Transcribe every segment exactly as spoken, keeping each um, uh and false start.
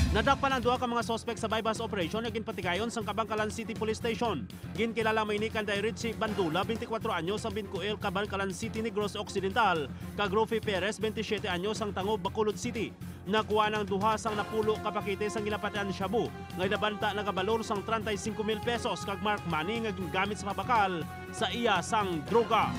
Nadakpan ang duha ka mga suspek sa buy-bust operation nga ginpatigayon sang Kabankalan City Police Station. Ginkilala man ini kan Dai Richie Bandula, twenty-four anyos, sang Bincoel, Kabankalan City, Negros Occidental, kag Rufi Perez, twenty-siyete anyos, sang Tangob, Bacolod City. Nakuha ang duha sang napulo ka pakete sang ginapatihan shabu nga nabanta nagabalor sang treinta y cinco mil pesos kag marked money nga gingamit sa pagbakal sa iya sang droga.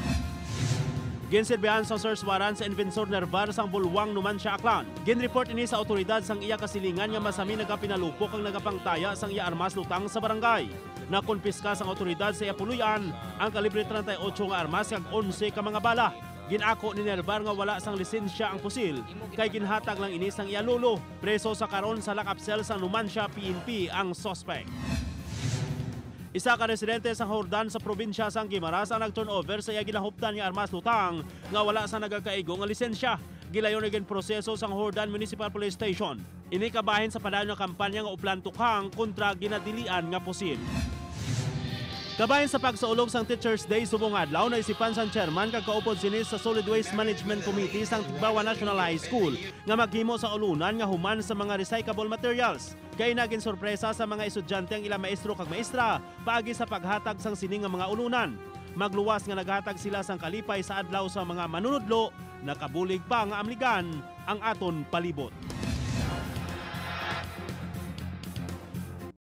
Ginsilbihan sa search warrant sa Invensor Nervar sang Bulwang, Numancia, Aklan. Ginreport ini sa awtoridad sang iya kasilingan nga masami nagapinalupok kag nagapangtaya sang iya armas lutang sa barangay. Nakumpiska sang awtoridad sa iya puloy-an ang kalibre treinta y ocho nga armas kag onse ka mga bala. Ginako ni Nervar nga wala sang lisensya ang pusil kay ginhatag lang ini sang iya lolo. Preso sa karon sa lock-up cell sa Numancia P N P ang suspect. Isa ka residente sa Jordan sa probinsya sang Guimaras ang nag-turnover sa iya ginahuptan nga armas lutang nga wala sa nagakaigo nga lisensya. Gilayon nga ginproseso sang Jordan Municipal Police Station ini kabahin sa padayon nga kampanya nga uplan tukhang kontra ginadilian nga pusil. Kabahin sa pagsaulog sang Teachers Day subong nga adlaw, naisipan sang chairman kag kaupod sini sa Solid Waste Management Committee sang Tigbauan National High School nga maghimo sa ulunan nga human sa mga recyclable materials. Kay nagin sorpresa sa mga estudyante ang ila maestro kag maestra paagi sa paghatag sang sini nga mga ulunan. Magluwas nga naghatag sila sang kalipay sa adlaw sa mga manunudlo, nakabulig pa nga amligan ang aton palibot.